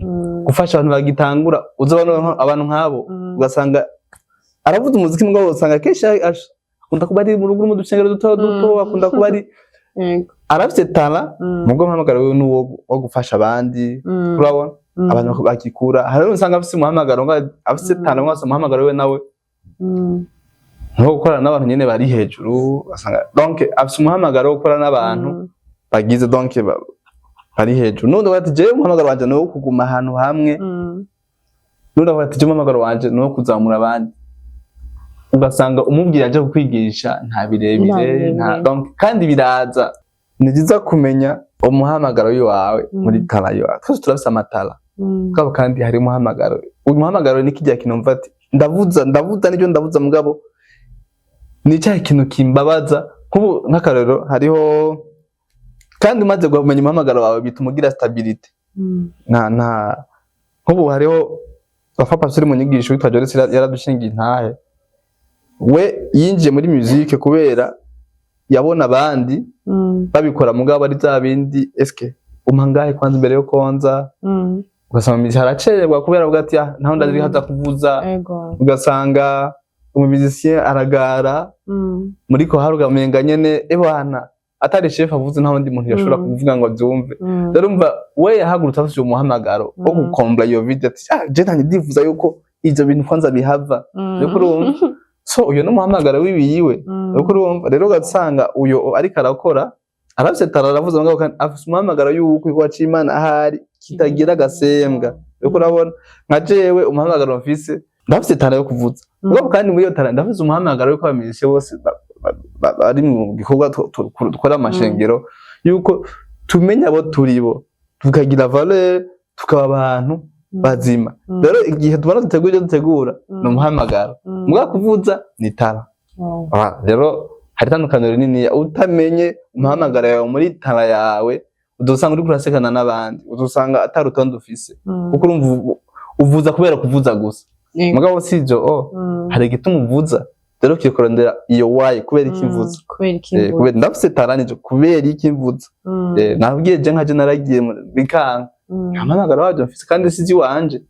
gufasha abantu bagitangura. Uzabona abantu nk'abo, ugasanga aravuza umuziki, mugabo usanga kenshi akunda kuba ari mu rugo, mu dusengero duto duto, akunda kuba ari arafite talent, mubwo umuhamagaro wiwe ni uwo wo gufasha abandi. Urabona, abantu bakikura, hari usanga afise umuhamagaro, ngo afise talent, ngo afise umuhamagaro we nawe nko gukorana n'abantu nyene bari hejuru, ugasanga donc afise umuhamagaro wo gukorana n'abantu bagize, donc bari hejuru. Nundi avuga ati: "Jewe umuhamagaro wanje ni uwo kuguma ahantu hamwe." Nundi avuga ati: "Jewe umuhamagaro wanje ni uwo kuzamura abandi." Ugasanga umubwira aje kukwigisha nta birebire. Nta birebire. Nta, donc kandi biraza. Ni byiza kumenya umuhamagaro wawe muri talent yawe. Twese turafise ama talents, mugabo kandi hari umuhamagaro. Uyu muhamagaro ni kijya kintu mva ati ndavuza, ndavuza nibyo ndavuza, mugabo ni cya kintu kimbabaza. Nk'ubu nk'akarorero, hariho kandi umaze kumenya umuhamagaro wawe bituma ugira stabilité. Nta nk'ubu hariho papa pastor mu nyigisho witwa Joyce, yaradushingiye intahe. We yinjiye muri musique kubera yabona abandi babikora, mugabo ari bya bindi: "Eske umpa ngahe kwanza imbere yo konza?" Ugasanga mu haracererwa kubera avuga ati: "Ah, ntaho ndazi haza kuvuza." Ugasanga umu musicien aragara muri ko haruga, umenga nyene ebana atari chef avuze, nta wundi muntu yashobora kuvuga ngo abyumve. Rero umva, we yahagurutse afite uwo muhamagaro wo gukombla iyo vide, ati: "Ah, je ntange ndifuza yuko ivyo bintu kwanza bihava." Uriko urumva? So uyo n'umuhamagaro wiwiwe. Uriko urumva? Rero ugasanga uyo ariko arakora arafise talent, aravuze, mugabo kandi afise umuhamagaro yuko igikorwa c'Imana ahari kitagira agasembwa. Uriko urabona? Nka jewe umuhamagaro mfise, ndafise talent yo kuvuza, mugabo kandi muri iyo talent ndafise umuhamagaro yuko aba musiciens bose bari mu gikorwa dukora amashengero, yuko tumenya abo turi bo, tukagira valeur, tukaba abantu bazima. Rero igihe tubona dutegura ibyo dutegura, ni umuhamagaro, mugabo kuvuza ni talent. Ah, rero hari itandukaniro rinini. Utamenye umuhamagaro yawe muri talent yawe, udusanga uriko urasekana n'abandi, udusanga atari urutonde ufise, kuko urumva uvuza kubera kuvuza gusa. Mugabo si ivyo. Oh, hari igituma uvuza. Rero ukwiye kurondera iyo why, kubera iki mvuza. Kubera iki mvuza. Kubera ndafise talent nijo, kubera iki mvuza. Nabwiye je nkaje naragiye bikanka, nta muhamagaro wavyo mfise, kandi sizi wanje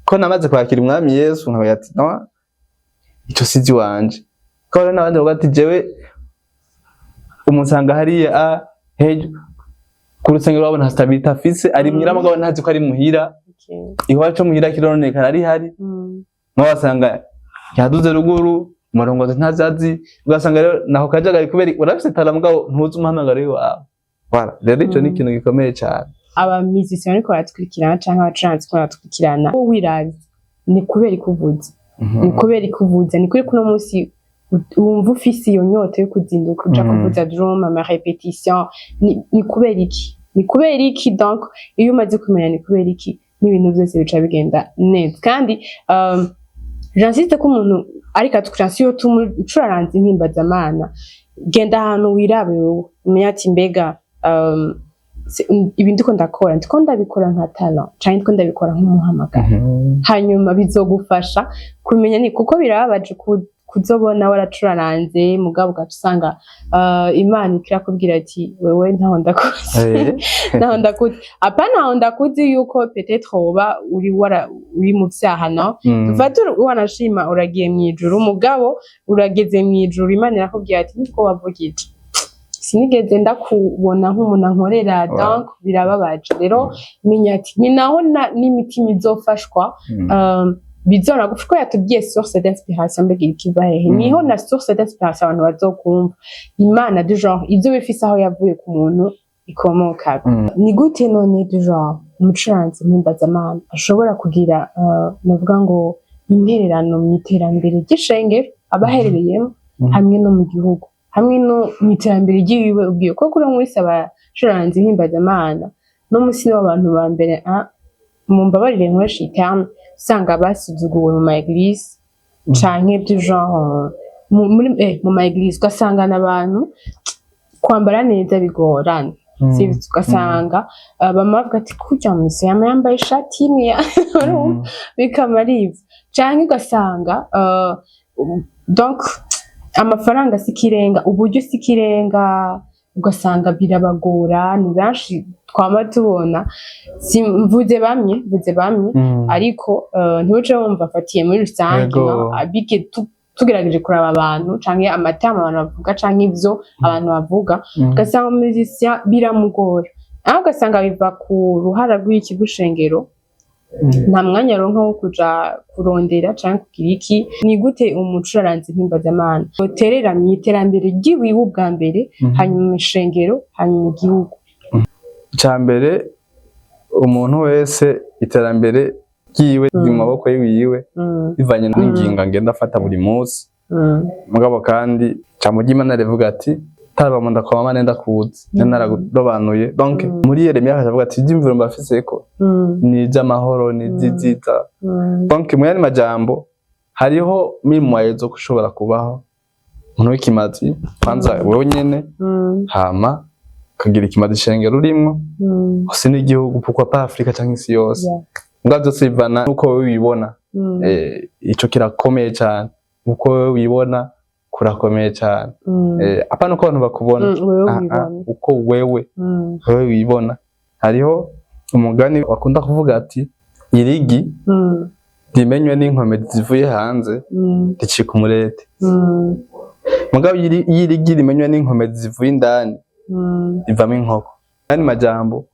ko namaze kwakira umwami Yesu, nkabaye ati: "No, ico sizi wanje." Ko rero n'abandi bavuga ati: "Jewe umusanga hariya a hejuru ku rusengero, wabona nta stabilité afise, ari muhira, mugabo ntazi ko ari muhira." Iwacu muhira kironekana ari hari, nawe wasanga yaduze ruguru, umurongozi ntazi azi. Ugasanga rero naho kajagari, kubera urafise talent mugabo ntuzi umuhamagaro wawe. Voilà. Rero ico ni ikintu gikomeye cane. Aba musiciens bariko baratwikirana canke abacuranzi bariko baratwikirana, wowe wiravye, ni kubera ikuvuza, ni kubera ikuvuza, ni kuri kuno munsi wumva ufise iyo nyota yo kuzinduka uja kuvuza drum, ama répétition, ni kubera iki? Ni kubera iki? Donc iyo umaze kumenya ni kubera iki, n'ibintu byose bica bigenda neza. Kandi j'insiste ko umuntu ariko atwikirana, si yo tumucuraranze impimbazamana, genda ahantu wirabe wowe, umenye ati: "Mbega ibi ndiko ndakora, ndiko ndabikora nka talent canke ndiko ndabikora nk'umuhamagaro?" Hanyuma bizogufasha kumenya, ni kuko birababaje kuzobona waracuraranze, mugabo ugaca usanga Imana ikirakubwira ati: "Wewe ntaho ndakuzi." Ntaho ndakuzi, apana ntaho ndakuzi yuko peut-être woba uri wara uri mu vyaha, no dufate wanashima uragiye mw'ijuru, mugabo urageze mw'ijuru, Imana irakubwira ati: "Niko wavugije, sinigeze ndakubona nk'umuntu ankorera." Donc birababaje. Rero menya ati ni naho n'imitima izofashwa, bizona ko yatubwiye source d'inspiration, mbega ikiva hehe? Niho na source d'inspiration abantu bazokumva Imana du genre ivyo bifise aho yavuye ku muntu ikomoka. Ni gute none du genre umucuranzi mpimbazamana ashobora kugira navuga ngo intererano mu iterambere ry'ishengero aba aherereyemo, hamwe no mu gihugu, hamwe no mu iterambere ry'iwiwe ubwiwe? Kuko kuri uno munsi abacuranzi mpimbazamana no munsi nibo abantu ba mbere, mumbabarire nkoresha iyi terme, usanga basuzuguwe mu ma église canke du genre. muri mu ma église ugasanga n'abantu kwambara neza bigorana, sivyo? Ugasanga bamwe bavuga ati kurya misi yama yambaye ishati imwe, urumva, bikaba ari ivyo, canke ugasanga donc amafaranga si ikirenga, uburyo si ikirenga, ugasanga birabagora. Ni benshi twama tubona, si mvuze bamwe, mvuze bamwe, ariko ntibuce wumva afatiye muri rusange. No, abike tugerageje kuraba abantu canke amatama abantu bavuga canke ivyo abantu bavuga, ugasanga umuzisien biramugora, aho ugasanga biva ku ruhara rw'iki rw'ishengero, nta mwanya aronka wo kuja kurondera canke kugira iki. Ni gute umucuraranzi mpimbazamana uterera mu iterambere ry'iwiwe ubwa mbere, hanyuma ishengero, hanyuma igihugu? Icya mbere, umuntu wese iterambere ryiwe riri mu maboko yiwiwe, bivanye n'ingingo agenda afata buri munsi. Mugabo kandi ijambo ry'Imana rivuga ati taraba mu nda kwa mama nenda kuzi nararobanuye. Donc muri Yeremiya akavuga ati ivyiyumviro mbafiseko ni ivy'amahoro, ni ivy'ivyiza. Donc mu yandi majambo, hariho mimwaye zo gushobora kubaho umuntu w'ikimazi. Kwanza wewe nyene, hama ukagira ikimazi ishengero urimwo, hose n'igihugu, pourquoi pas Afrika canke isi yose. Mbwa vyose bivana nuko wewe wibona. Ico kirakomeye cane, uko wewe wibona kurakomeye cane. Apana uko abantu bakubona. Wewe Ah, ah, wibona. Uko wewe wewe wibona. Hariho umugani bakunda kuvuga ati irigi rimenywe n'inkomezi zivuye hanze ricika umurete, mugabo iyo irigi rimenywe n'inkomezi zivuye indani rivamo inkoko. Yandi majambo,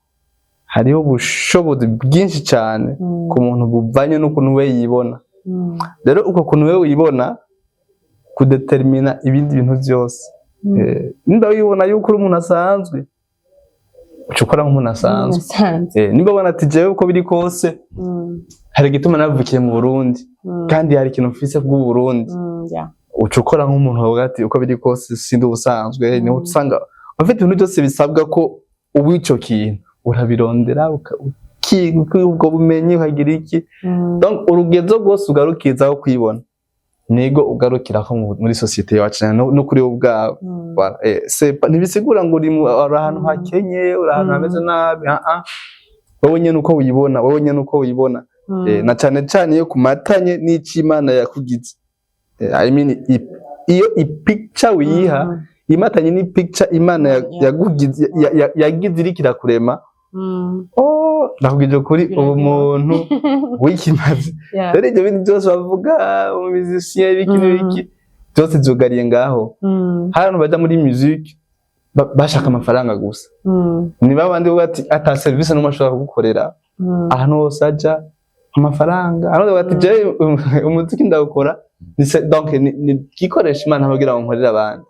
hariho ubushobozi bwinshi cyane ku muntu buvanye n'ukuntu we yibona. Rero uko kuntu we wibona kudetermina ibindi bintu byose. Nimba wibona yuko uri umuntu asanzwe, uca ukora nk'umuntu asanzwe. Asanzwe. Nimba ubona ati jewe uko biri kose hari igituma navukiye mu Burundi, kandi hari ikintu mfise bw'u Burundi, uca ukora nk'umuntu wavuga ati uko biri kose sindi ubusanzwe. Niho usanga ufite ibintu byose bisabwa ko uba ico kintu, urabirondera, ukiga ubwo bumenyi, ukagira iki. Donc urugezo rwose ugarukizaho kwibona nigo ugarukirako muri société yacu no kuri wowe ubwawe. Voilà. Ntibisigura ngo uri ahantu hakenye, uri ahantu hameze nabi. Ah ah, wowe nyene uko wibona, wowe nyene uko wibona. Na cane cane iyo kumatanye n'ico Imana yakugize. I mean, iyo ipicture wiha imatanye n'ipicture Imana yagugize, yagize iriko irakurema, oh, ndakubwije ukuri, ubu muntu w'ikimazi. Rero ibyo bindi byose bavuga, umuzicien, ibiki n'ibiki byose vyugariye ngaho. Hari abantu baja muri musique bashaka amafaranga gusa. Ni babandi bavuga ati ata service n'umwe ashobora kugukorera, ahantu hose aja amafaranga. Ahantu bavuga ati jewe umuziki ndawukora donc ni igikoresho Imana kugira ngo nkorere abandi,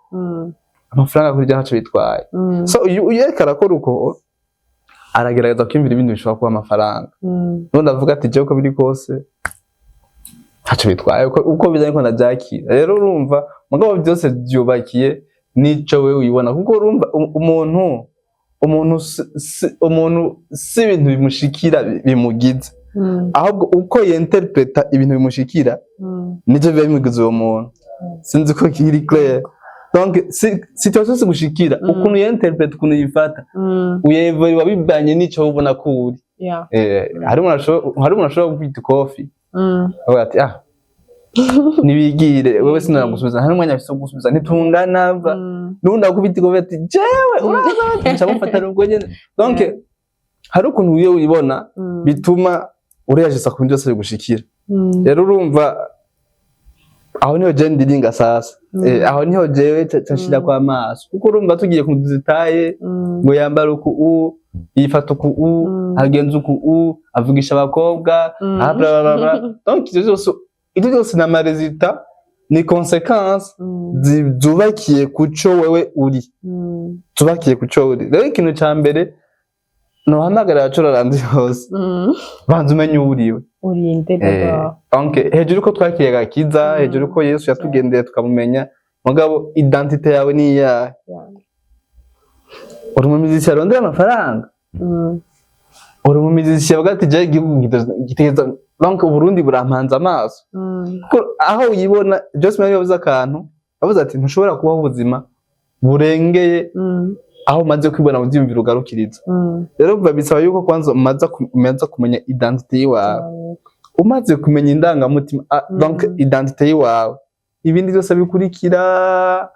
amafaranga kuri byo ntaco bitwaye. So uyu ariko arakora uko, aragerageza kwiyumvira ibindi bishobora kuba amafaranga. Nubundi avuga ati jewe uko biri kose ntaco bitwaye, uko biza niko ndavyakira. Rero urumva, mugabo byose vyubakiye n'ico wewe wibona, kuko urumva umuntu si ibintu bimushikira bimugize, ahubwo uko yinterpreta ibintu bimushikira nivyo biba bimugize uwo muntu. Sinzi ko kiri clair. Donc si situation zigushikira, ukuntu yinterpreta, ukuntu yifata, uyevoluwa bivanye n'ico ubona ko uri. Hari umuntu ashobora kwita ikofi, avuga ati ah, nibigire wewe, sinagusubiza, nta n'umwanya afise wo gusubiza, ntitungana va. N'ubundi akubita ikofi ati jewe uraza, nca mufata ubwo nyene. Donc hari ukuntu iyo wibona bituma ureyajisa ku bintu byose bigushikira. Rero urumva, aho niho je ndiringa sasa. Aho niho jewe nshira kwa maso, kuko urumva tugiye ku zitaye ngo yambara uku, yifata uku, agenza uku, avugisha abakobwa, ah, bla bla bla. Donc ivyo byose na ma résultats ni conséquences zubakiye kuco wewe uri, zubakiye kuco uri. Rero ikintu ca mbere nohamagara abacuraranzi hose, banza umenye uwo uriwe. Urinde d'abord. Donc hejuru ko twakiriye agakiza, hejuru ko Yesu yatugendeye tukamumenya, mugabo identité yawe ni iyahe? Uri umumiziki arondera amafaranga, uri umumiziki avuga ati jewe igihugu gitegereza, donc Uburundi burampanze amaso, kuko aho uyibona Joyce Meyer yavuze akantu. Bavuze ati ntushobora kubaho ubuzima burengeye aho umaze kwibona mu vyiyumviro ugarukiriza. Rero biba bisaba yuko kwanza umaze kumenya identité yiwawe. Umaze kumenya indangamutima, donc identité yiwawe, ibindi byose bikurikira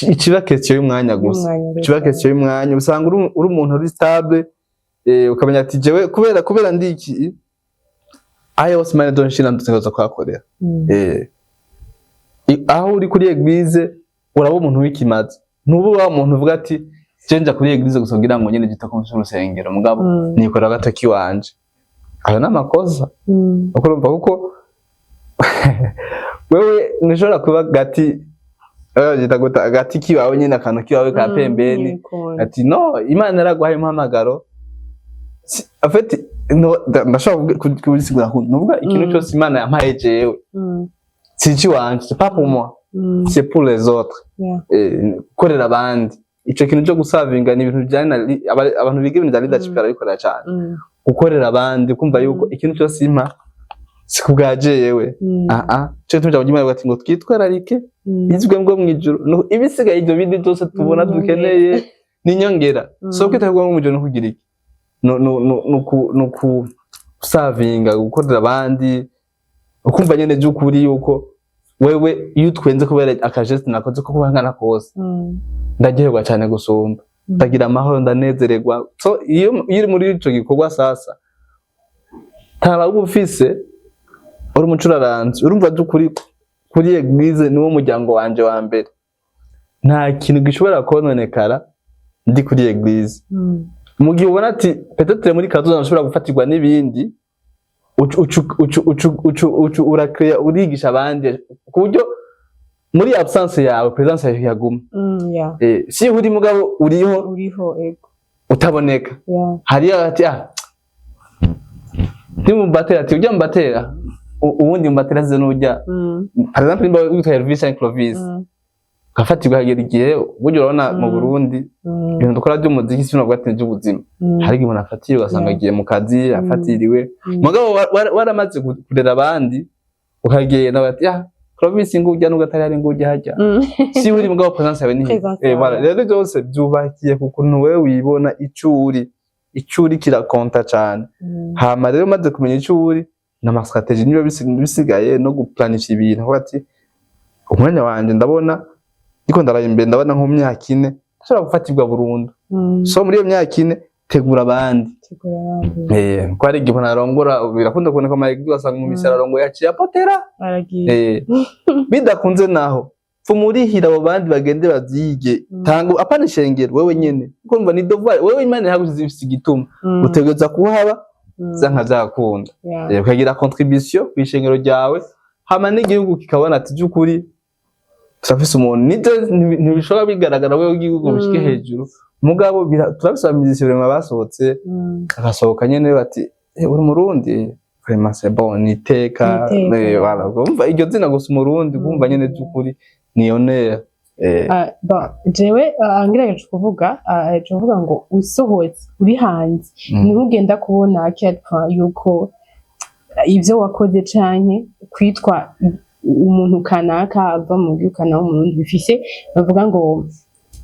ikiba question y'umwanya gusa. Y'umwanya. Kiba question y'umwanya. Usanga uri umuntu uri stable, ukamenya ati jewe kubera ndi iki, ayo yose Imana idonshira ndutegerezwa kuhakorera. Aho uri kuri église uraba umuntu w'ikimazi, ntuba wa muntu uvuga ati je nja kuri église gusa kugira ngo nyene jita ko urusengero, mugabo nikorera agatoki wanje. Ayo ni amakosa. Uko urumva, kuko wewe ntushobora kuba gati, byita gute, agati kiwawe nyene, akantu kiwawe ka pembeni. Ntibikunda. Ati no, Imana yaraguhaye umuhamagaro. En fait, no, ndashobora kubisigura nuvuga ikintu cyose Imana yampaye jewe si ikiwanje, c'est pas pour moi, c'est pour les autres. Gukorera abandi, ico kintu cyo gusavinga ni ibintu bijyanye na abantu biga ibintu bya leadership barabikora cyane. Gukorera abandi, kumva yuko ikintu cyose impa si kubwa jewe. Ah, cyo gituma ijambo ry'Imana rivuga ati ngo twitwararike izwe ngo mw'ijuru. No, ibisigaye, ibyo bindi byose tubona dukeneye ni inyongera. So kwitwararika ngo mw'ijuru no kugira iki, no ku savinga, gukorera abandi, ukumva nyene by'ukuri yuko wewe iyo utwenze kubera akageste nakoze ko kuba ngana kose, ndaryoherwa cyane gusumba, ndagira amahoro, ndanezererwa. So iyo uri muri ico gikorwa, sasa taba uba ufise uri umucuraranzi, urumva by'ukuri kuri église niwo muryango wanje wa mbere. Nta kintu gishobora kononekara ndi kuri église. Mu gihe ubona ati peut-être muri kazoza nshobora gufatirwa n'ibindi, ucu urakrea, urigisha abandi ku buryo muri absence yawe présence yawe yaguma. Si uri, mugabo uriho. Uriho, ego. Utaboneka. Hariyo ati ndi mu batera, ati ujya mu batera, uwundi mu batera azize n'ujya. Par exemple, nimba witwa Elvis canke Clovis, ugafatirwa hagera igihe, burya urabona mu Burundi ibintu dukora by'umuziki si bino ati by'ubuzima. Hari igihe umuntu afatiwe, ugasanga agiye mu kazi afatiriwe, mugabo waramaze kurera abandi, ukagenda bati ah, Clovis ngujya nubwo atari hari ngujya hajya. Si uri, mugabo présence yawe ni Présence voilà. yawe. Rero byose byubakiye ku kuntu wewe wibona, ico uri. Ico uri kirakonta cane. Hama rero umaze kumenya ico uri n'ama stratégie niba bisigaye no guplanisha ibintu, aho ati umwanya wanje ndabona ndiko ndaraye imbere, ndabona nko mu myaka 4 ndashobora gufatirwa burundu. So muri iyo myaka 4 tegura abandi. Tegura abandi. Ko hari igihe umuntu arongora, birakunda kuboneka mu ma ugasanga mu misi ararongoye yaciye apotera. Aragiye. Bidakunze naho pfumurihira abo bandi bagende bavyige. Tanga apana ishengero, wewe nyene, kuko umva ni devoir wewe Imana yagusize ifise igituma utegereza kuhaba vyanka vyakunda. Ukagira contribution kw'ishengero ryawe, hama n'igihugu kikabona ati by'ukuri turafise umuntu. Nivyo, ntibishobora bigaragara wewe igihugu bishike hejuru, mugabo turafise abamisiyoneri vraiment basohotse, bagasohoka nyene bati "Eh, uri Umurundi, vraiment c'est bon, ni iteka." Ni iteka. Voilà, umva iryo zina gusa Umurundi, kumva nyene by'ukuri ni honneur. Ah, bon, jewe ngerageje kuvuga, kuvuga ngo usohotse uri hanze, niho ugenda kubona quel point yuko ivyo wakoze canke kwitwa umuntu kanaka ava mu gihugu kanaka w'Umurundi bifise, bavuga ngo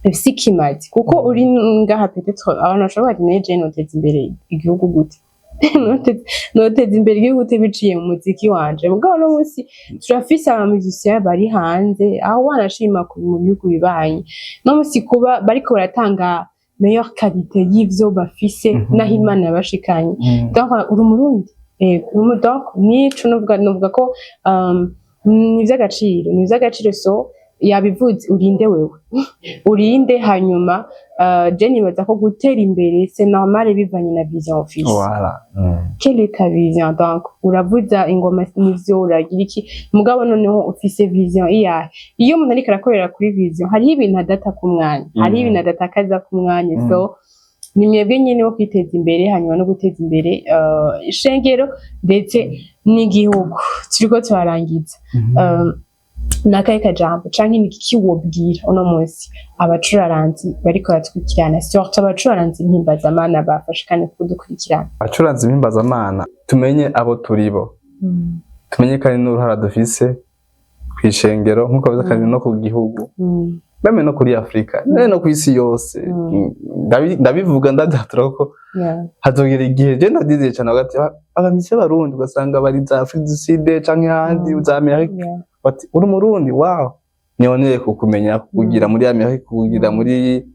bifise ikimazi, kuko uri ngaha peut-être abantu bashobora bati neje noteza imbere igihugu gute, noteza imbere igihugu gute biciye mu muziki wanje? Mugabo no munsi turafise aba musiciens bari hanze, aho wanashima mu bihugu bibanyi, no munsi kuba bariko baratanga meilleure qualité y'ivyo bafise naho Imana yabashikanye. Donc uri Umurundi, ego donc nico novuga ko ni ivy'agaciro, ni ivy'agaciro. So yabivuze, urinde wewe, urinde. Hanyuma je nibaza ko gutera imbere c'est normal bivanye na vision ufise. Voilà. Quelle est ta vision? Donc uravuza ingoma nivyo, uragira iki, mugabo noneho ufise vision iyahe? Iyo umuntu ariko arakorera kuri vision, hariho ibintu adata ku mwanya, hariho ibintu adatakaza ku mwanya. So ni mwebwe nyene wo kwiteza imbere, hanyuma no guteza imbere ishengero ndetse n'igihugu. Turiko turarangiza. Nakahe kajambo canke ni iki wobwira uno munsi abacuraranzi bariko baratwikirana, surtout abacuraranzi mpimbazamana bafashe kandi kudukurikirana? Abacuranzi mpimbazamana, tumenye abo turi bo, tumenye kandi n'uruhara dufise ku Kw'ishengero, nk'uko bivuze, kandi no ku gihugu, même no kuri Afrika, no ku isi yose. Ndabivuga ndadatura ko hazogera igihe, je ndadizeye cyane, hagati abamisi b'Abarundi ugasanga bari za Afrique du Sud canke ahandi, za Amerika, bati: "Uri Umurundi, wow, niyoneye kukumenya, kukugira muri Amerika, kukugira muri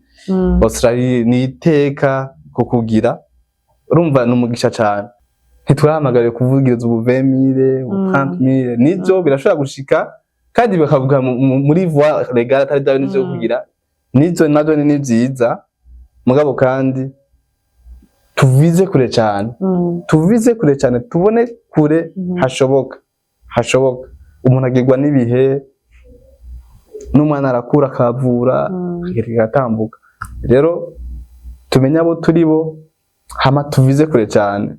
Australie, ni iteka kukugira." Urumva ni umugisha cane. Ntitwahamagariwe kuvugiriza ubu 20 000, ubu 30 000. Nivyo, birashobora gushika kandi bakavuga muri voie légale, atari bya bindi vyo kugira. Nivyo, navyo ni vyiza, mugabo kandi tuvize kure cane, tuvize kure cane, tubone kure hashoboka, hashoboka. Umuntu agirwa n'ibihe, n'umwana arakura akavura, agatambuka. Rero tumenye abo turi bo, hama tuvize kure cyane.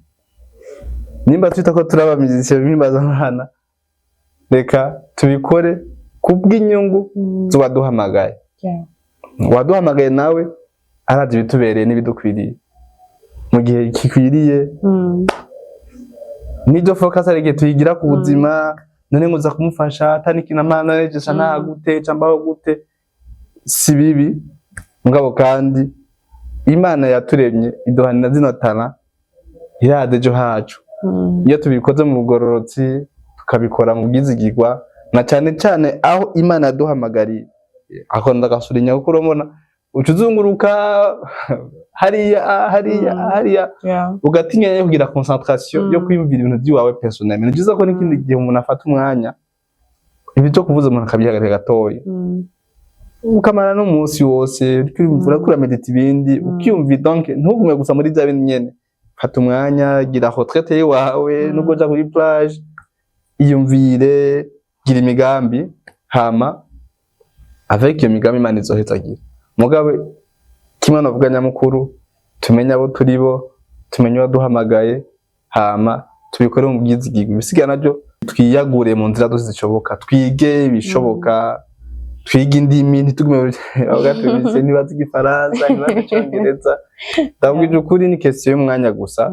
Nimba twita ko turi abamizisiye b'impimbazamana, reka tubikore kubw'inyungu z'uwaduhamagaye. Uwaduhamagaye nawe arazi ibitubereye n'ibidukwiriye mu gihe gikwiriye. Nibyo, focus hari igihe tuyigira ku buzima, none ngo uza kumufasha atari ikintu amana nejesha nta gute cambaho gute. Si bibi, mugabo kandi Imana yaturemye iduhanira zino talent, irazi ejo hacu. Iyo tubikoze mu bugororotsi, tukabikora mu bwizigirwa, na cyane cyane aho Imana yaduhamagariye, aho ndagasura inyuma, urabona uca uzunguruka hariya, hariya, hariya, ugatinya yo kugira concentration yo kwiyumvira ibintu by'iwawe personnel. Ni byiza ko n'ikindi gihe umuntu afata umwanya, ibi byo kuvuza umuntu akabihagarika gatoya, ukamara n'umunsi wose uriko uriyumvira, uriko uramedita ibindi, ukiyumvira. Donc ntugume gusa muri bya bindi nyene. Fata umwanya, gira retraite yiwawe, nubwo uja kuri plage, iyumvire, gira imigambi, hama avec iyo migambi Imana izohezagira. Mugabe kimwe navuga nyamukuru, tumenye abo turi bo, tumenye uwaduhamagaye, hama tubikore mu bwizigirwa. Ibisigaye navyo twiyagure mu nzira zose zishoboka, twige ibishoboka, twige indimi, ntitugume avuga tubize, ntibazi Igifaransa, ntibazi Icongereza. Ndabwije ukuri, ni question y'umwanya gusa.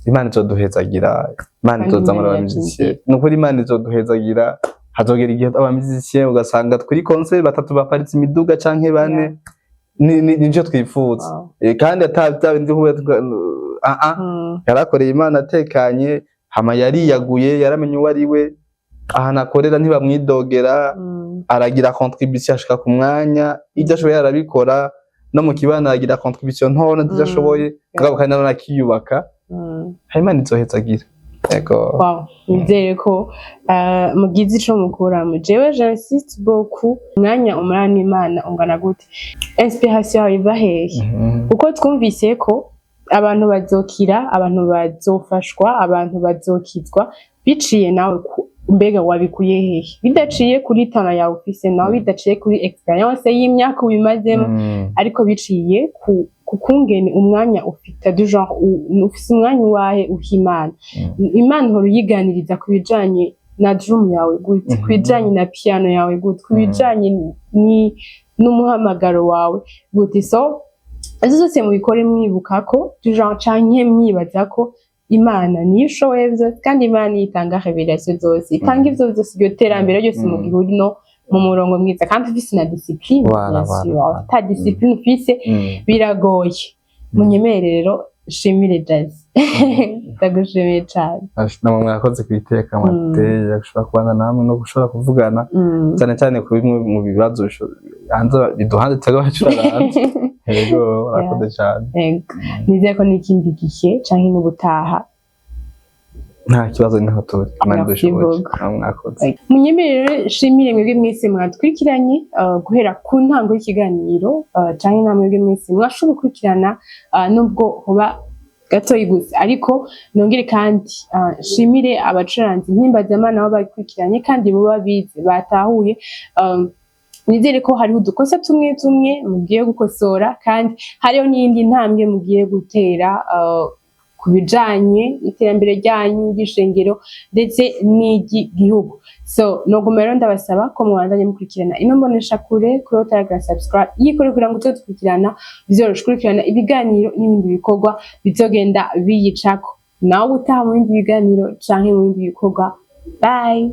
Imana izoduhezagira, Imana Kandi izozamura Imana abamizisiye. irakizera. Ni ukuri, Imana izoduhezagira. Hazogera igihe abamizisiye ugasanga kuri concert batatu baparitse imiduga canke bane. Nico twifuza. Kandi ata bya bindi kuba ah ah, yarakoreye Imana atekanye, hama yariyaguye, yaramenye uwo ari we, ahantu akorera ntibamwidogera, aragira contribution, ashika ku mwanya, ibyo ashoboye arabikora, no mu kibano aragira contribution ntoya n'ibyo ashoboye, mugabo kandi nanone akiyubaka. Hanyuma Imana izohezagira. Yego. Wow, nizere ko mugize ico mukuramo. Jewe j'insiste beaucoup: umwanya umara n'Imana ungana gute? Inspiration yawe iva hehe? Kuko twumvise ko abantu bazokira, abantu bazofashwa, abantu bazokizwa biciye nawe. Mbega wabikuye hehe bidaciye kuri talent yawe ufise, nawe bidaciye kuri expérience y'imyaka ubimazemo, ariko biciye ku kungene umwanya ufite, du genre ufise umwanya uwahe uha Imana? Imana uhora uyiganiriza ku bijanye na drum yawe gute, ku bijanye na piano yawe gute, ku bijanye n'umuhamagaro wawe gute? So izo zose mubikore mwibuka ko, du genre, canke mwibaza ko Imana niyo ishoboye byose, kandi Imana niyo itanga révélation zose, itanga ivyo byose, iryo terambere ryose mu gihe uri no mu murongo mwiza kandi ufise na discipline. Bien sûr, ata discipline ufise, biragoye. Munyemere rero shimire Jazz, ndagushimiye cane. Namwe mwakoze ku iteka mwateye gushobora kubana namwe no gushobora kuvugana, cyane cyane ku bimwe mu bibazo hanze biduhanze cyangwa bacuraranze. Yego, murakoze cyane. Yego, nizeye ko n'ikindi gihe canke n'ubutaha. Nta kibazo, niho turi. Imana Merci idushoboje. beaucoup. Namwe mwakoze. Munyemerere rero shimire mwebwe mwese mwadukurikiranye guhera ku ntango y'ikiganiro, canke namwe mwebwe mwese mwashoboye gukurikirana, nubwo hoba gatoyi gusa. Ariko nongere kandi shimire abacuranzi mpimbazamana baba bakurikiranye kandi boba bize batahuye. Nizere ko hariho udukosa tumwe tumwe mugiye gukosora, kandi hariho n'iyindi ntambwe mugiye gutera ku bijanye n'iterambere ryanyu, ry'ishengero ndetse n'iry'igihugu. So noguma rero ndabasaba ko mubandanye mukurikirana ino mboneshakure kuri utaragira subscribe, yikore kugira ngo tuze dukurikirana vyoroshe gukurikirana ibiganiro n'ibindi bikorwa bizogenda biyicako. Nawe utaha mu bindi biganiro canke mu bindi bikorwa. Bye.